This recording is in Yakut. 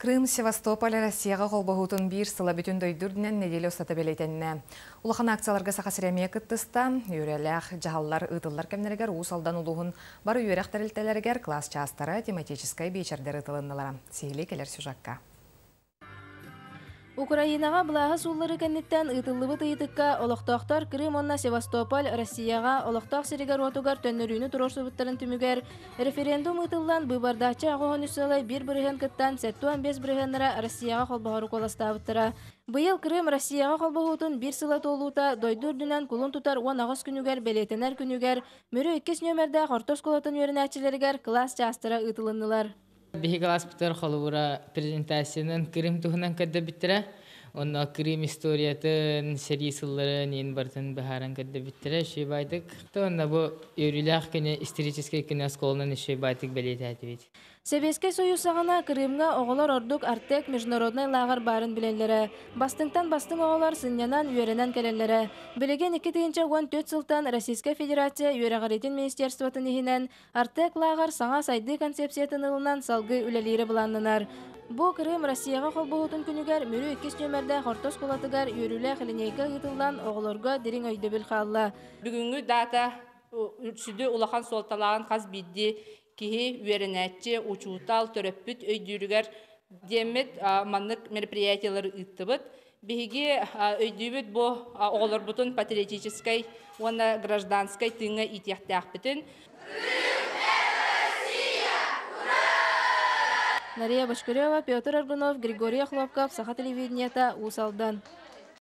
Крым, Севастополь Россияҕа холбоһуутун биир сыла бүтүн дойду үрдүнэн нэдиэлэ устата бэлиэтэннэ. Улахан акцияларга Саха сирэ эмиэ кыттыста. Үөрэлээх дьаһаллар ыытыллар кэмнэригэр Уус Алдан улууһун бары үөрэх тэрилтэлэригэр кылаас чаастара, тематическай биэчэрдэр ыытылыннылар. Сиһилии кэлэр сюжекка. Украинаҕа былааһы суулларыы кэнниттэн ыытыллыбыт ыйытыкка олохтоохтор Крым уонна Севастополь Россияҕа олохтоох сиригэр-уотугар төннөрүүнү туруорсубуттарын түмүгэр референдум ыытыллан быыбардааччы 83 сыалай 1% кыттан 75 бырыһыаннара Россияҕа холбоһору куоластаабыттара. Быйыл Крым Россияҕа холбоһуутун биир сыла туолуута дойду үрдүнэн кулун тутар 18 күнүгэр бэлиэтэнэр күнүгэр Мүрү иккис нүөмэрдээх орто оскуолатын үөрэнээччилэригэр кылаас чаастара ыытылыннылар. Биһиги класспытыгар холобура презентациянан Крым туһунан көрдөбүттэрэ. Онно Крым историятын, сэрии сылларын иин барытын быһааран көрдөбүттэрэ үчүгэй баайдык. Онно бу үөрүүлээх күнү, историческай күнү оскуоланан үчүгэй баайдык бэлиэтээтибит. Сэбиэскэй Союз саҕана Крымҥа оҕолор ордук Артек международнай лааҕыр баарын билэллэрэ. Бастыҥтан бастыҥ оҕолор сынньанан, үөрэнэн кэлэллэрэ. Билигин 2014 сылтан Российскай Федерация үөрэҕириитин министерствотын иһинэн Артек лааҕыр саҥа сайдыы концепциятын ылынан салгыы үлэлиирэ былааннанар. Бу Крым Россияҕа холбоһуутун күнүгэр Мүрү иккис нүөмэрдээх орто оскуолатыгар үөрүүлээх линейка ыытыллан оҕолорго дириҥ өйдөбүл хаалла. Бүгүҥҥү даата сүдү улахан суолталааҕын хас биирдии киһи, үөрэнээччи, учуутал, төрөппүт өйдүүрүгэр диэммит маннык мероприятиелары ыыттыбыт. Биһиги өйдүүбүт бу оҕолорбутун патриотическай уонна гражданскай тыыҥҥа иитиэхтээхпитин. Нария Бочкарева, Петр Аргунов, Григорий Охлопков, Саха телевидениета, Уус Алдан.